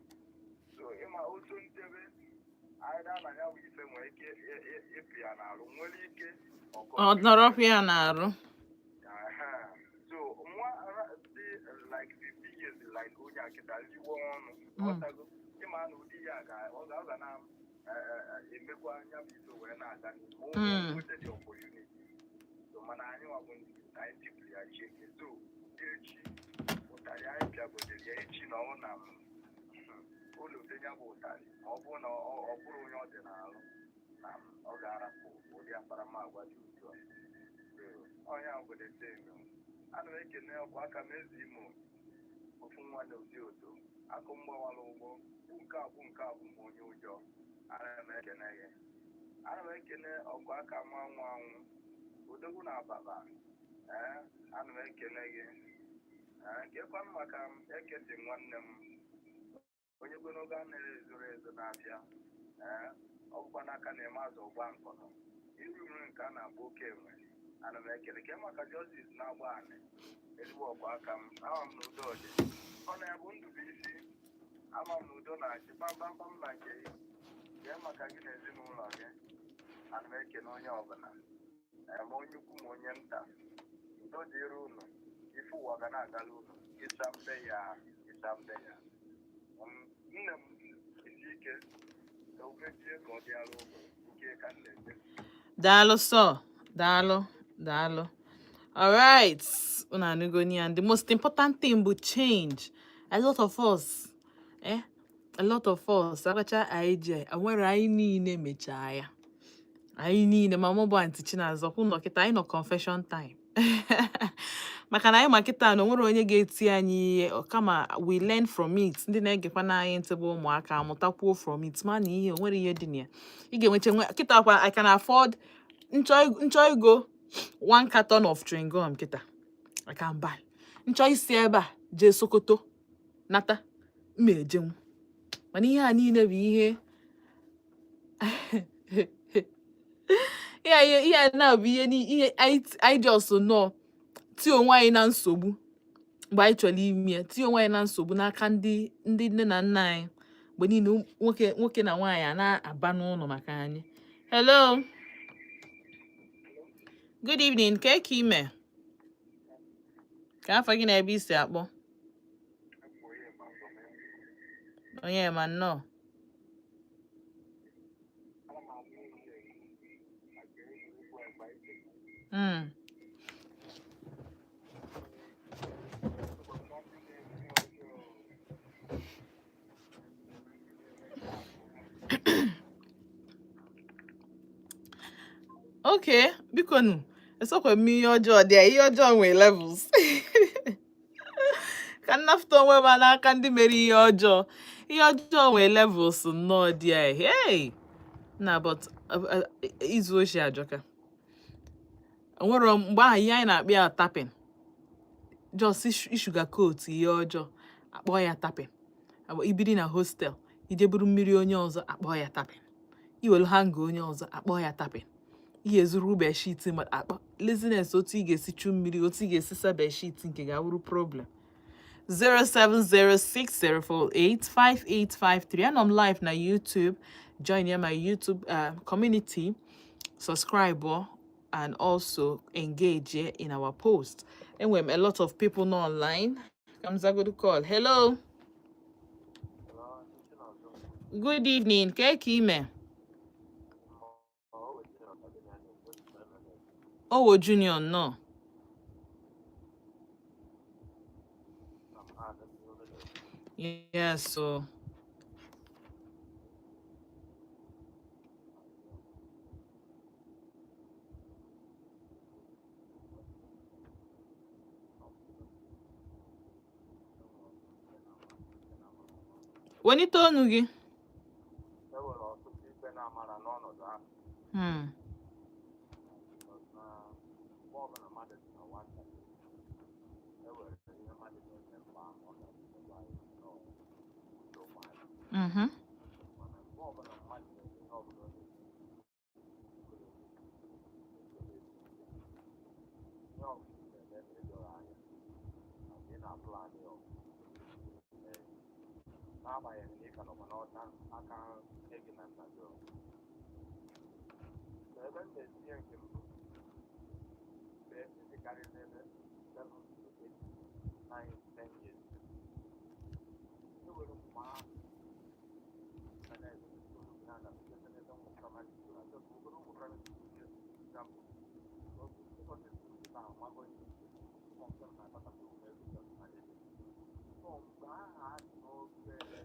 so ịma otu ntebe anyị na ya bụ ife nwere ike ịpụ ya n'arụ, nwere ike Ọ nọrọkwa ya n'arụ. So nwa dị like 15 years, like onye a kịta liwe ọnụ, ghọtago, ịma na ụdị ya ọ ga na emekwa anya bụ ife wee na-aga n'ihu nweta dị opportunity. So mana anyị nwa bụ ndị anyị tipụrụ ya cheke. So echi ụtarị anyị pịagotere ya echi na ọ na ụlọ ya bụ ụtarị, ma ọ bụrụ na ọ bụrụ onye ọ dị n'alụ na ọ ga-arapụ ụdị akparamagwa dị otu a. Onye obodo tenu ana m ekene ọkwa aka m eze Imo ofu nwa na ụdị oto akụ mgbawara ụgbọ bụ nke a bụ nke a bụ m onye ụjọ. Ana m ekene gị, ana m ekene ọkwa aka m anwụ anwụ odogwu na ababa. Ee, ana m ekene gị. Ee, kekwa m maka m eketi nwanne m onye ogologo anaghị ezoro ezo na-abịa. Ee, ọ bụkwa n'aka na-eme azụ ọgba nkọnọ iru nri nke a na-agba oke enwe. Ana m ekele ke maka Justice na-agba anị ezigbo ọkwa aka m. Ama m na udo dị, ọ na-ebu ndụ bụ isi. Ama m na udo na-achị kpamkpamkpam na nke gị. Kee maka gị na ezinụlọ gị. Ana m ekele onye ọbụla, ma onye ukwu ma onye nta. Udo dịrị unu, ife ụwa ga na-agala unu. Ịsa mbe ya, ịsa mbe ya. Nne m isi ike ka umechie ka ọ dịara ụlọ nke ka m na-eme. Daalụ sọ, daalụ, daalụ. All right, unu anụgo ya. The most important thing bụ change. A lot of us, a lot of us agacha IJ nwere anyị niile mechaa ya, anyị niile, ma mụ bụ Aunty Chinazọ kwụ nọ kịta, anyị nọ confession time, maka na anyị ma kịta na onwere onye ga-eti anyị ihe kama we learn from it. Ndị na-egekwa n'anyị ntị bụ ụmụaka amụtakwuo from it, ma na ihe onwere ihe dị na ya ị ga-enwecha nwe kịta kwa. I can afford nchọ ego one carton of chewing gum kịta, I can buy. Nchọ isi ebe a jee Sokoto nata mma ejenwu, mana ihe a niile bụ ihe ihe a na-abụ ihe ihe anyị just nọ tie onwe anyị na nsogbu mgbe anyị chọrọ ime ya, tie onwe anyị na nsogbu n'aka ndị nne na nna anyị mgbe niile. Nwoke na nwaanyị a na-aba n'ụlọ maka anyị. Hello, good evening. Ka ka ime ka afọ gị na ebe isi akpọ? Onye ma, nnọọ. Okay, biko nụ, esokwa m ihe ọjọọ dị a, ihe ọjọọ nwere levels. Ka nnafụta onwe m n'aka ndị mere ihe ọjọọ. Ihe ọjọọ nwere levels nnọọ dị a. Hey, na but izu oshi ajọka. Onwere mgbe ahụ ihe anyị na-akpọ ya tapping, just ishuga coat ihe ọjọọ, akpọ ya tapping. Ibiri na hostel ije buru mmiri onye ọzọ, akpọ ya tapping. Iwelu hanger onye ọzọ, akpọ ya tapping. Ihe ezuru bedsheet ma akpọ laziness. Otu ị ga-esi chu mmiri, otu ị ga-esi sa bedsheet nke ga-awụrụ problem. 07060485853. Anọ m live na YouTube. Join ya my YouTube community, subscribe and also engage in our post. Enwere m a lot of people nọ online. Ka m zagodu call. Hello, good evening. Ka ka ime? Owo Junior, nnọọ. Yes, so Welite ọnụ gị. E nwere ọtụtụ ikpe na-amara n'ọnọdụ ahụ. Because na mgbe ọbụla mmadụ dị na nwata, e nwere ihe mmadụ na-eme mgbe ahụ ọ ga-emekwa ya n'uche ụmụaka. Mana mgbe ọbụla mmadụ na-eme ihe ọbụla ọ na-eme, ihe ọbụla ị na-eme edoro anya na ị na-aplan ya ee, n'agbanyeghị na ị ka nọkwa n'ọta aka nne gị na nna gị o. So ebe m na-etinye nke mbụ, mgbe ndị karịrị n'ebe 7 to 8, 9, 10 years, e nwere mgbe ahụ na na-ebe na na n'ebe ụmụ primary school, achọ ka obere ụmụ primary school nye example. Oge secondary school kịta amago ihe ụmụ nke m na-akpatakwa ụmụ ego na ego. So mgbe ahụ a dị n'obere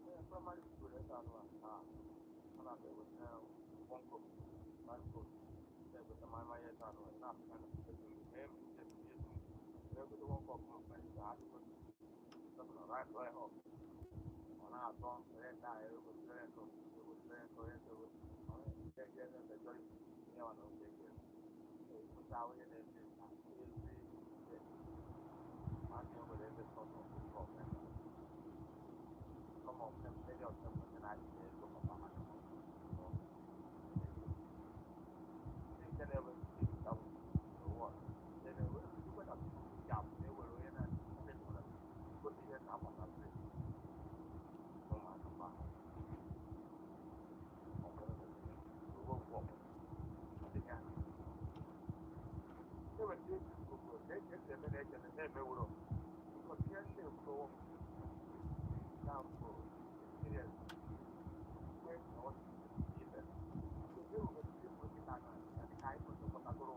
onye primary school ebe anụ a a na-abịa eweta bọnkọ mango, na-eweta mmanya ebe anụ a na-apụta na mee m egote one cup of rice, adịgo right right up. Ọ na-atọ rent ahụ egote rent, egote rent, rent ego majority ihe ọ na oge ego egote onye na-eme every ma ndị nwere ebe sort of problem. Some of them, many of them nwere na-adịghị ego papa ha. Nke na-enwe na-ewere onye na-gote ihe na-agbata ụmụaka mba ahụ. Ọ bụrụ na uwe ụgwọ ọbụla enwere ndị eji obodo na-eji esi eme na-eche na na-emewuro because ihe ndị ekwurowo m na mbụ experience mgbe na ọ dị ime ewere ndị bụ nkịta na ka anyị kwesịrị ụmụaka mụrụ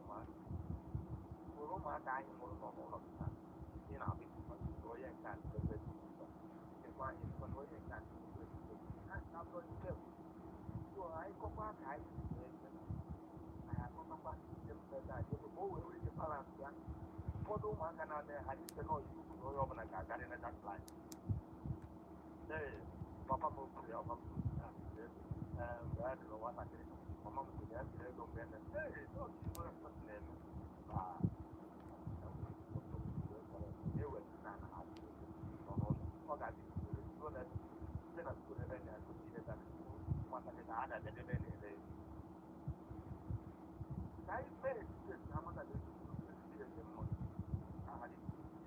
ụmụaka anyị mụrụ nọ n'ụlọ kịta. Ị na-abụ onye nke a chekwa anyị na onye nke a ha na-abụrụ ike. So anyị kọkwa ka anyị si eme, anyị akọkwa nke mmemme a ka o wee nwee ike balance ya. Ụfọdụ ụmụaka na-abịa ha iche na ọyị ukwu na onye ọbụla ga-agarị na that line. Ee, papa m kwuru ya, ọma m kwuru ya ee, mgbe a dịrị nwatakịrị, mama m kwuru ya sịrị ego mgbe eme ee n'oge nwere mkpọtụ na-eme eweta na ha nọ n'ụlọ, ọ ga-adị site na school ebe na-akụzi ihe nwatakịrị na a na-abịa ebe na-ere ka anyị mee experience na amata na experience mma aha dị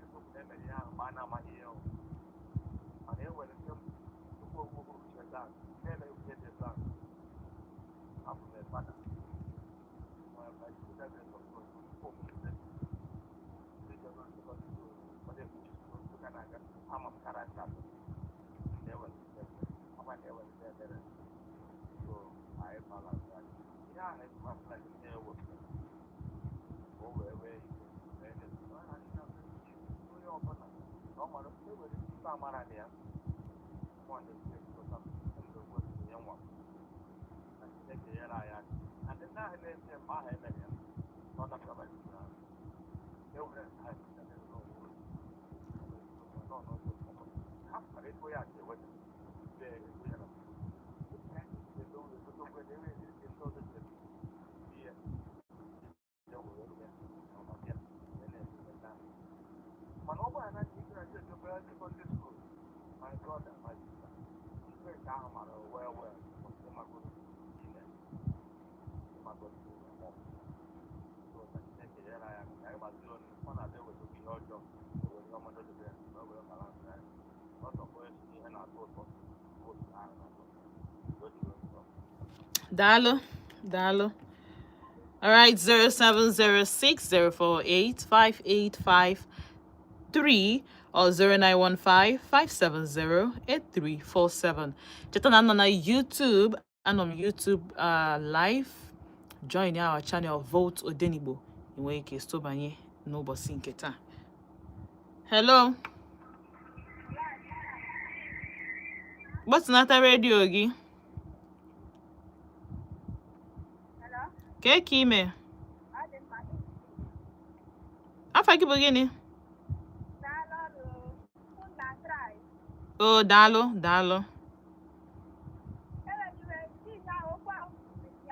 eziokwu na emere ihe ahụ mgbe a na-amaghị ihe ọ mana e nwere ndị tupu ogwugwu uche taa na-eme ihe dị taa. Abụ m fada nwere my student of omume ndị jọrọ secondary school ụfọdụ ekwuchi ụka na-aga ama m character na-ewere ọkwa na-ewere ebere. So anyị balance ya ihe ahụ ekwukwasịla ihe ewepụtara ka o wee wee ike wee onye ọbụla na ọ mara e nwere ife amara na ya mmụọ na-ekwu ekwupụta ndụ ya nwa na Chineke nyere anyị aka na ndị ahụ na-eme mgbe ahụ emere ya na ọ dapụtara e were ha ha pụtara ego ya ka eweta ego ya na ihe mana ọ bụrụ na ndị graduate obere secondary school, my brother, my sister, ife nke ahụ mara well well ịmagoro ime ịmagoro ime ma ọ so ka Chineke nyere anyị aka ka anyị gbaziri onu. Ọ na-abịa eweta ihe ọjọọ ewere ihe ọma dodebe ya ka o were balance ya ọtọkọ ihe na-atọ ụtọ otu ahụ na-atọ ụtọ o jiri ụtọ. Daalụ, daalụ. All right, 07060485853 or 09155708347. Cheta na nọ na YouTube, anọ m YouTube live. Join our channel, Volt Odenigbo. Ị nwere ike sobanye n'ụbọchị nke taa. Hello. Gbatịnata redio gị. Kee ka ime? Afa gị bụ gịnị? O, daalụ, daalụ. Enwere ndị ahụ okwu ahụ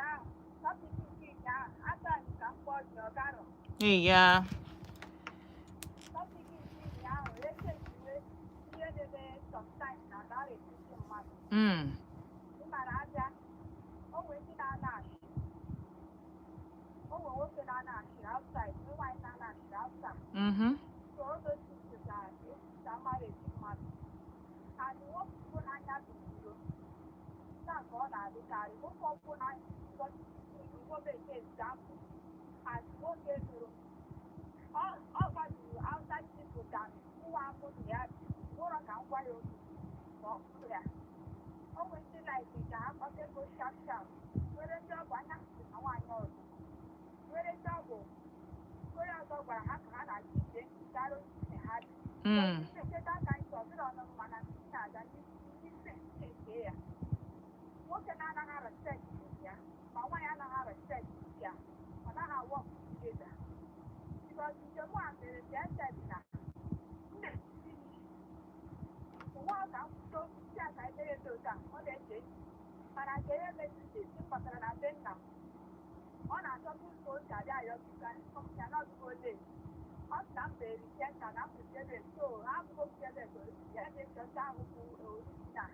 ahụ topic nke ahụ achọghị m ka m kpọọ gị ọgarọ. Ee ya. Topic nke ahụ echeziwe ihe na-eme sometimes na marriage ndị mmadụ. Ị mara abịa, o nwere ndị na-ana ashị, o nwere nwoke na-ana ashịrị outside, nwee nwaanyị na-ana ashịrị outside. So all those things ga-etisa marriage mmadụ. And nwoke bụ n'anya bụ iro na ka ọ na-adịkarị nwoke ọbụla nwoke nke example as nwoke nụrụ ọ gbaduru outside people than nwa amụrụ ya bi ụrọ ka m gwa ya okwu ma ọ bụrụ ya. O nwere ndị like ka ha kpata ego sharp sharp, nwere ndị ọ bụ anya si na nwaanyị ọzọ, nwere ndị ọ bụ onye ọzọ gwara ha ka ha na-achọ ije karịa otu ha dị. Ncheta aka ntị ọbụla ọnụ mana ndị na-aga ndị ndị ya nwoke na-anaghị respect di ya, ma nwaanyị anaghị respect di ya, ọ naghị work together, because njem a mere ka na nne nwa ka nkwudo si a ka emere dị otu a ọ na-eche echiche, mana nke ihe meziri isi m batara na be nna m, ọ na-achọta ụzọ o si abịa ayọ bika ya na ọdụgo late. Ọ sị na m mere senta na m ebe so ha abụgo ebe ya na-echọta ahụ bụ original.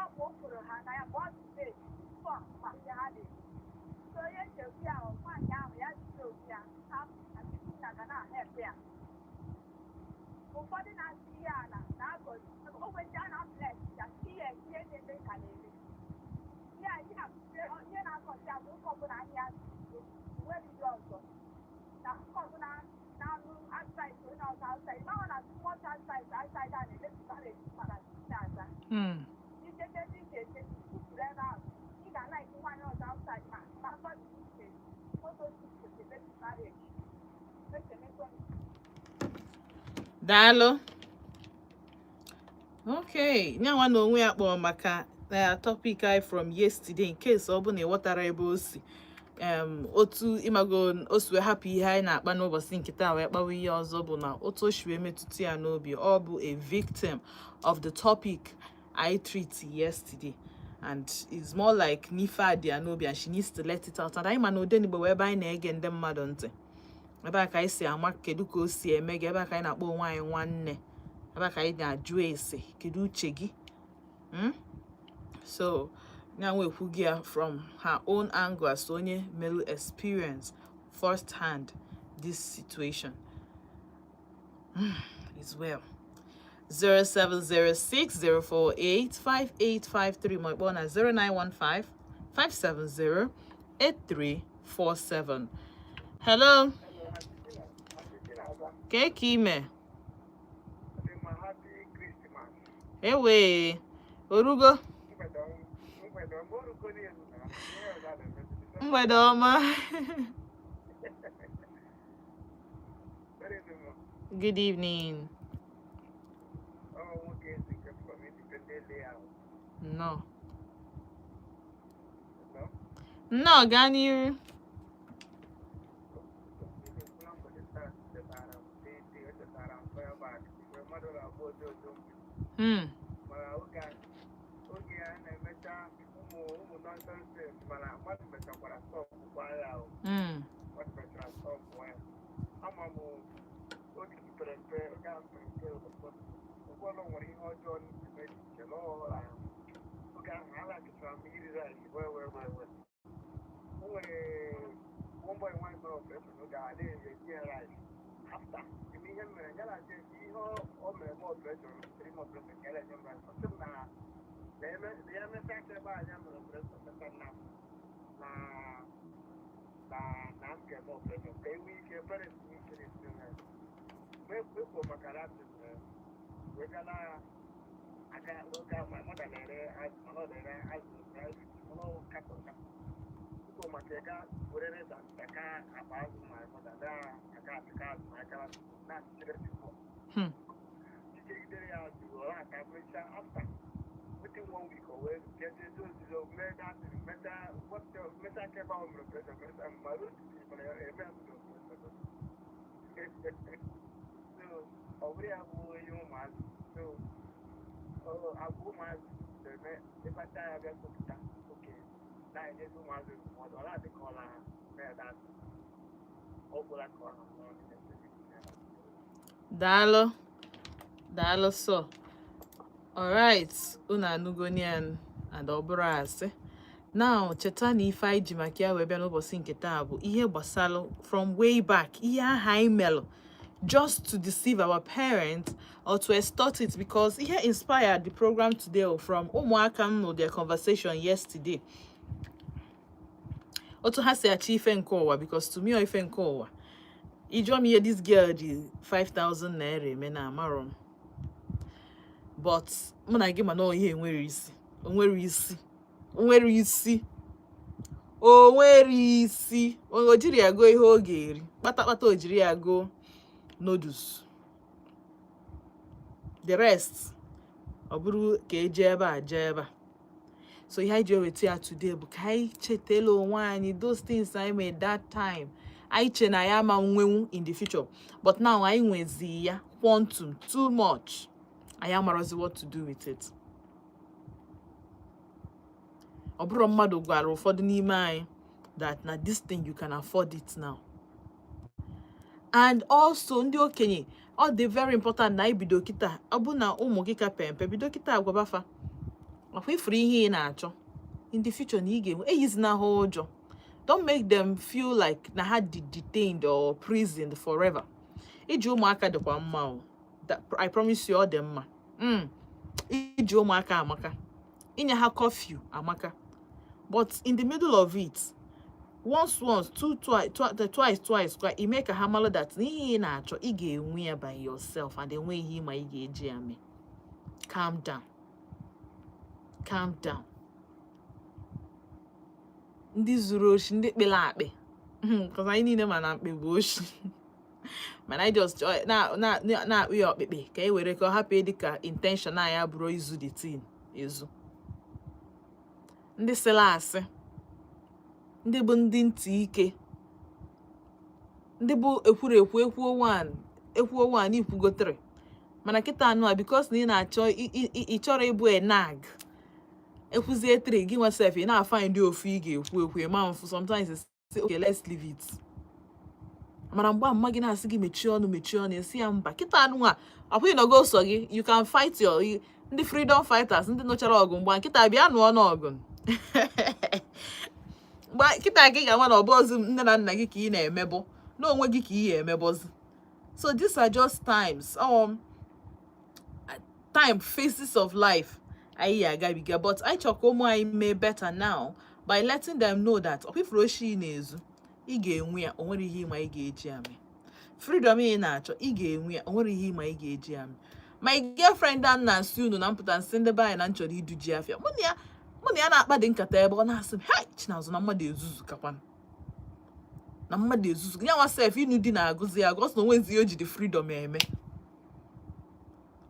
Ọ bụ o ha na ya mgbe ọ dị late before ma ihe ha na-eme. So onye nchekwa ya ahụ, nwaanyị ahụ ya jide obi ya ha na tupu na ga na-ahepụ ya. Ụfọdụ na-asị ihe a na na-agọzi ogbe ndị a na-flex ya ihe ihe na-eme ka na-eme ihe a ihe a ihe na-akọzi abụ ụka ọbụla anya nwere ihe ọzọ na nke ọbụla na-anụ advice onye ọzọ outside ma ọ na too much advice outside a na-emepụtara esi maka na-aza. Ichete ebe ị ga-eche tụpụrụ ebe ahụ ị ga-alaiki nwaanyị ọzọ outside ma ụfọdụ uche otu emebi marriage ekenekwe m. Daalụ. Okay, nyanwa na onwe ya kpọrọ maka na topic anyị from yesterday, in case ọ bụ na ịghọtara ebe o si otu ịmago o si wee hapụ ihe anyị na-akpa n'ụbọchị nke taa wee kpawa ihe ọzọ, bụ na otu o si wee metụta ya n'obi. Ọ bụ a victim of the topic I treat yesterday and it's more like n'ife a dị ya n'obi and she needs to let it out. And anyị ma na Odenigbo wee ebe anyị na-ege ndị mmadụ ntị, ebe a ka anyị si ama kedu ka o si eme gị, ebe a ka anyị na-akpọ onwe anyị nwanne, ebe a ka anyị na-ajụ ese kedu uche gị. So ya nwa ekwu gị ya from her own angle as onye melu experience first hand this situation as well. 07060485853 ma ịkpọọ na 0915 570 8347. Hello. Ka ka ime? Happy Christmas. Ewe, orugo. Mgbede ọma, orugo n'elu na ihe ọzọ a na-eme. Mgbede ọma. Very good. Good evening. Ọ nwoke ezi nke from Independent Layout. Nnọọ. No? Nnọọ, gaa n'iru. Na mgbede taa chetara m deede, o chetara m fireback mgbe mmadụ na-agba ojo ojo mgbe mana oge a na-emecha ụmụ ụmụ nonsense, mana mmadụ mechakwara stop kwa ya o. Mmadụ mechara stop ya. Ama m oge m pere mpe, oge ahụ pere mpe, ụfọdụ nwere ihe ọjọọ na-eme iche n'ọhụrụ ahụ. Oge ahụ alakịchara m iri rice wee wee wee wee o nwere one boy nwaanyị mere operation oge ahụ na-eji ya rice. After eme ihe m mere ya na ihe o mere m operation tere m operation ka ya na-enye m rice, ọ sị m na na eme na ya emechaa aka ebe a ya mere operation mechaa na m ga-eme operation ka enwee ike parents nwee ike na-esi rice mgbe ekwo maka ratin wee gaa na aka oge ahụ my mother na-ere azụ, mana ọ na-ere azụ rice, mana ọ carton carton tupu maka ịga were reza taka akpa azụ my mother na-aga ataka azụ ma aka na-achịchere before chichegidere ya azụ ọ aka mechaa. After within one week o wee jeje ozizo mee datin mechaa mechaa aka ebe ahụ mere operation mechaa ma ruo titi mana eme m operation. So ọ bụrụ ya bụ ihe ụmụazị so. Ya bịa topụta oke na-enyezi ụmụazị ndụmọdụ, ọ na-adị ka ọ na that ọ gwụla ka ọ nọ n'ọnụ. Daalụ, daalụ. So alright, unu anụgonian and ọ bụrụ asị now, cheta na ife anyị ji maka ya wee bịa n'ụbọchị nke taa bụ ihe gbasara from way back, ihe aha anyị melụ just to deceive our parents or to extort it, because ihe inspired the program today from ụmụaka m nụ their conversation yesterday, otu ha si achọ ife nke ụwa, because to me ọ ife nke ụwa. Ịjụọ m ihe this girl ji 5000 naira eme na amarọ m, but mụ na gị ma na ọ ihe enwere isi, o nwere isi, o nwere isi, o nwere isi. O jiri ya goo ihe ọ ga-eri kpatakpata, o jiri ya goo noodles, the rest ọ bụrụ ka eje ebe a jee ebe a. So ihe anyị ji eweta ya today bụ ka anyị chetala onwe anyị those things anyị made that time anyị che na ya ama nwenwu in the future, but now anyị nwezi ya quantum too much, anyị amarozi what to do with it. Ọ bụrụ mmadụ gwara ụfọdụ n'ime anyị that na this thing, you can afford it now. And also ndị okenye, ọ dị very important na ibido kịta. Ọ bụ na ụmụ gị ka pe mpe, bido kịta agwabafa ọkwa ifuru ihe ị na-achọ in the future na ị ga-enwe. Eyizina ha ụjọ. Don't make them feel like na ha dị detained or prisoned forever. Iji ụmụaka dịkwa mma o. I promise you, ọ dị mma. Iji ụmụaka amaka, inye ha curfew amaka, but in the middle of it, once once, two twice, twice twice kwa, ime ka ha malụ that n'ihe ị na-achọ, ị ga-enwe ya by yourself and enwe ihe ịma ị ga-eji ya mee. Calm down, calm down. Ndị zuru oshi, ndị kpere akpị, because anyị niile ma na mkpi bụ oshi, mana anyị just na-akpụ ya ọkpịkpị ka e were ka ọ hapụ ịdị ka intention anyị abụrụ izu the thing ezu. Ndị sịrị asị, ndị bụ ndị ntị ike, ndị bụ ekwurekwu, ekwuo 1, ekwuo 1, ikwugo 3, mana kịta anụ a, because na ị na-achọ ị chọrọ ịbụ a nag, ekwuzie 3, gị nwa sef ị na-afind ofu ị ga-ekwu ekwu ịma mfu. Sometimes it's say, "Okay, let's leave it." Mana mgbe mma gị na-asị gị mechie ọnụ, mechie ọnụ, esi ya mba. Kịta anụ a akwụghị nọgo sọ gị, you can fight your ndị freedom fighters, ndị nụchara ọgụ mgba nkịta bịa nụọ n'ọgụ mgbe kịta gị ga-ama na ọ bụ ozi nne na nna gị ka ị na-emebụ n'onwe gị ka ị ga-emebọzi. So these are just times, time phases of life anyị agabiga, but anyị chọrọ ka ụmụ anyị mee better now by letting them know that ọkwa oshi ị na-ezu, ị ga-enwe ya, o nwere ihe ịma ị ga-eji ya mee. Freedom ị na-achọ, ị ga-enwe ya, o nwere ihe ịma ị ga-eji ya mee. My girlfriend a na-asị unu na mpụta nsị ndị be anyị na m chọrọ iduji afịa, mụ na ya na-akpa dị nkata ebe ọ na-asị m, "Hey Chinazụ, na mmadụ ezuzu kakwanụ, na mmadụ ezuzu ya." Nwa sef ịnụ di na-agụzi ya agụ, ọ sị na onwezi ihe o ji dị freedom eme,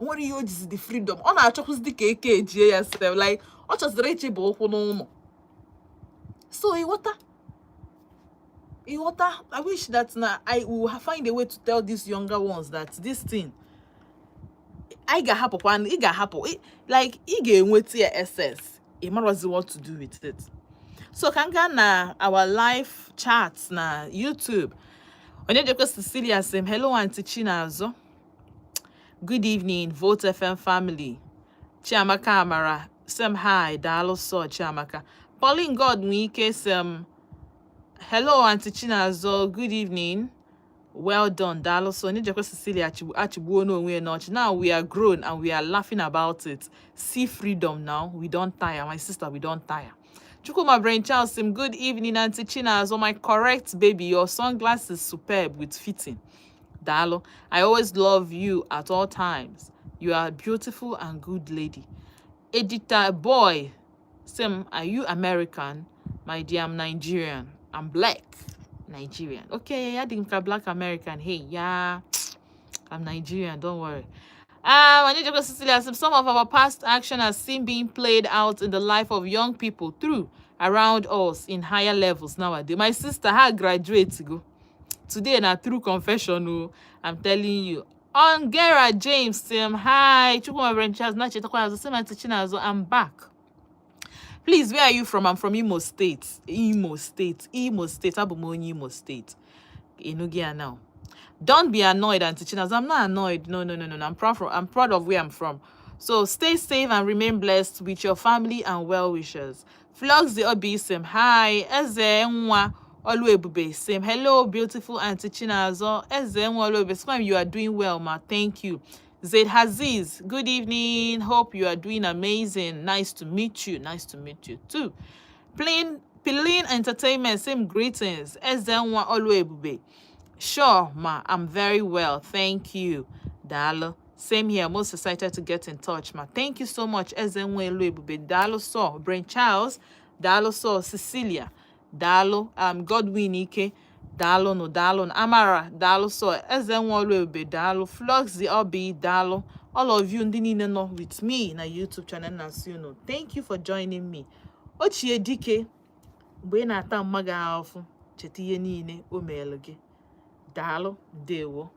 o nwere ihe o jizi dị freedom. Ọ na-achọkwụzi dị ka eke ejie ya sef, like ọ chọziri ịchịba ụkwụ n'ụlọ. So ịghọta, ịghọta, I wish that na I will find a way to tell these younger ones that this thing anyị ga-ahapụkwa, ị ga-ahapụ, like ị ga-enweta ya ss, ị marozi what to do with it. So ka m gaa na our live chat na YouTube. Onyejekwe Cecilia sị m, "Hello, Aunty Chinazụ. Good evening, Vote FM family." Chiamaka Amara sị m, "Hi." Daalụ sọ, Chiamaka. Pauline God Nwike sị m, "Hello, Aunty Chinazụ, good evening. Well done." Daalụ sọ. Onyejekwe Cecilia achịgbuo n'onwe ya n'ọchị. "Now we are grown and we are laughing about it. See freedom now. We don tire." My sister, we don tire. Chukwuma Brain Charles sị m, "Good evening, Aunty Chinazụ, my correct baby. Your sunglasses superb with fitting. Daalụ. I always love you at all times. You are a beautiful and good lady." Edita Boy sị m, "Are you American?" My dear, I'm Nigerian. I'm black Nigerian. Okay, I think I'm black American. Hey, yeah, I'm Nigerian. Don't worry. Onyejekwe Cecilia said, "Some of our past action has seen being played out in the life of young people through around us in higher levels nowadays." My sister, her graduate go. Today, na true confession, oh, I'm telling you. Ongera James, sị m, "Hi." Chukwuma Charles, na chetakwa azụ, sị m, "Aunty Chinazụ, I'm back." Please, where are you from? I'm from Imo State. Imo State. Imo State. Abụ m onye Imo State. Ịnụghị ya now. Don't be annoyed, Auntie Chinaz. I'm not annoyed. No. I'm proud of where I'm from. So stay safe and remain blessed with your family and well wishers. Flux the Obisim. Hi, Eze Nwa Oluebube. Same. Hello, beautiful Auntie Chinazo. Eze Nwa Oluebube. Squam, you are doing well, ma. Thank you. Zaid Haziz. Good evening. Hope you are doing amazing. Nice to meet you. Nice to meet you too. Plain Pilin Entertainment. Same greetings. Eze Nwa Oluebube. Sure, ma, I'm very well. Thank you. Dalo. Same here. Most excited to get in touch, ma. Thank you so much. Ezenwe Ebube. Dalo so. Brain Charles. Dalo so. Cecilia. Dalo. Godwin Ike. Dalo no. Dalo. Amara. Dalo so. Ezenwe Ebube. Dalo. Flux the Obi. Dalo. All of you ndị niile nọ with me na YouTube channel na unu. Thank you for joining me. Ochie dike, mgbe ị na-ata mma gị ahụhụ, cheta ihe niile o meelu gị. Daalụ, ndewo.